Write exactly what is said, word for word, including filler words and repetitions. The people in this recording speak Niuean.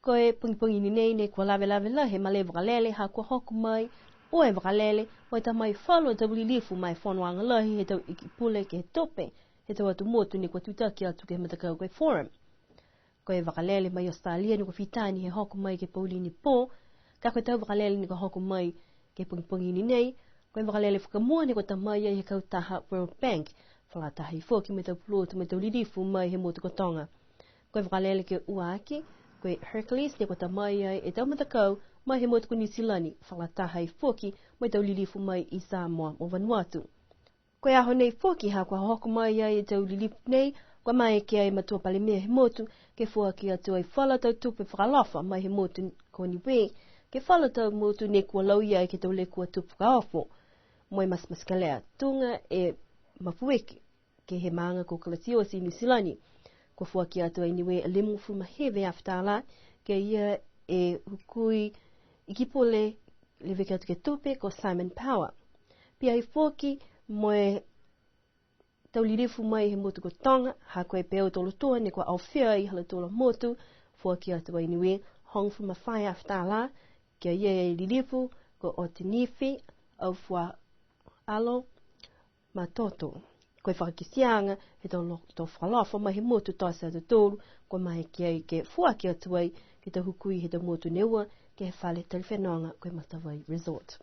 Ko e pogipogi ni nei ne kua lavelave lahi e malē vakalele ha kua hoko mai ua e vakalele mo e ta mai falu a tau lilifu ma e fonoaga lahi he tau iki pule ke he tupe he tau atu motu ne kua tutaki atu ke he matakau ko e Forum. Ko e vakalele mai Australia ne kua fita ni he hoko mai ke he pouli ne pō, ka ko e tau vakalele ne kua hoko mai ke he pogipogi ni nei, ko e vakalele fakamua ne kua ta mai ai he kautaha World Bank, fakalataha foki mo e tau pulotu mo e tau lilifu mai he motu ko Toga. Ko e vakalele ke ua aki, ko e Hercules ne kua ta mai ai e tau matakau mai he motu ko Niu Silani, fakalataha foki mo e tau lilifu mai i Samoa mo Vanuatu. Ko e aho nei foki ha kua hohoko mai ai e tau lilifu nei, kua maeke ai e matua palemia he motu ke foaki atu ai falu a tau tupe fakaalofa mai he motu ko Niue ke he falu a tau motu ne kua lauia ai ke he tau lekua tupe fakaofo. Mo e matematekelea tuga e mafuike ke he maaga ko Christchurch i Niu Silani. Kua foaki atu ai Niue e limagofulu ma hiva e afe tālā ke he ia e hukui iki pule leveki atu ke he tupe ko Simon Power. Pihia foki mo e tau lilifu mai he motu ko Toga, ha ko e peau tolotua ne kua aofia ai ha lautolu a motu, foaki atu ai Niue hogofulu ma fā e afe tālā ke he ia e lilifu ko Otenifi Aufua Alo Matoto. Ko e fakakiteaga he tau lo-, tau fakaalofa mai he motu tote ha tautolu, kua maeke ai ke foaki atu ai ke he tau hukui he tau motu ne ua ke he fale tali fenoga ko e Matavai Resort.